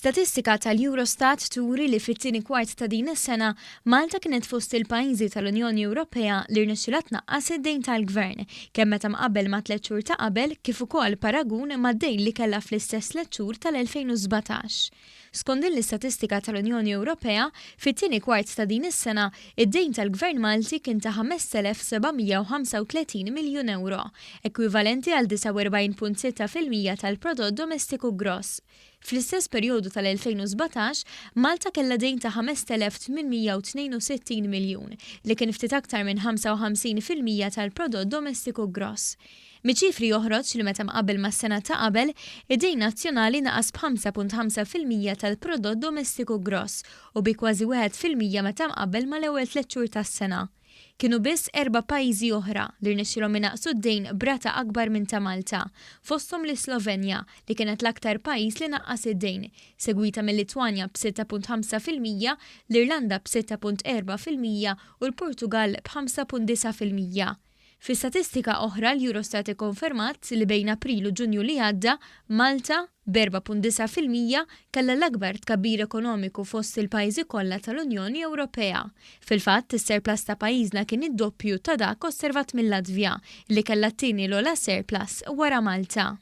Statistika tal-Eurostat turi li fit-tieni kwart ta' din is-sena, Malta kienet fost il-pajjiżi tal-Unjoni Ewropea li rnexxilha tnaqqas id-dejn tal-Gvern, kemm meta mqabbel ma' tlett xhur ta' qabel kif ukoll paragun mad-dejn li kellha fl-istess tlett xhur tal-2017. Skont din l-istatistika tal-Unjoni Ewropea, fit-tieni kwart ta' din is-sena, id-dejn tal-Gvern Malti kien ta' 5,735 miljun ewro, ekwivalenti għal 49.6% tal-prodott domestiku gross. Fl-istess perjodu tal-2017, Malta kellha dejn ta' 5,862 miljun, li kien ftit aktar minn 55% tal-prodott domestiku gross. Miċ-ċifri joħroġ li meta mqabbel mas-sena ta' qabel, id-dejn nazzjonali naqas b'5.5% tal-prodott domestiku gross u bi kważi 1% meta mqabbel mal-ewwel tlett xhur tas-sena. Kienu biss erba' pajjiżi oħra li rnexxielhom inaqqsu d-dejn b'rata akbar minn ta' Malta, fosthom l-Islovenja li kienet l-aktar pajjiż li naqqas id-dejn, segwita mil-Litwanja b'6.5%, l-Irlanda b'6.4% u l-Portugall b'5.9%. Fi statistika oħra l-Eurostat ikkonfermat li bejn April u Ġunju li għadda, Malta, b'4.9%, kellha l-akbar tkabbir ekonomiku fost il-pajjiżi kollha tal-Unjoni Ewropea. Fil-fatt, is-surplus ta' pajjiżna kien id-doppju ta' dak osservat mil-Latvja, li kellha t-tieni l-ogħla surplus wara Malta.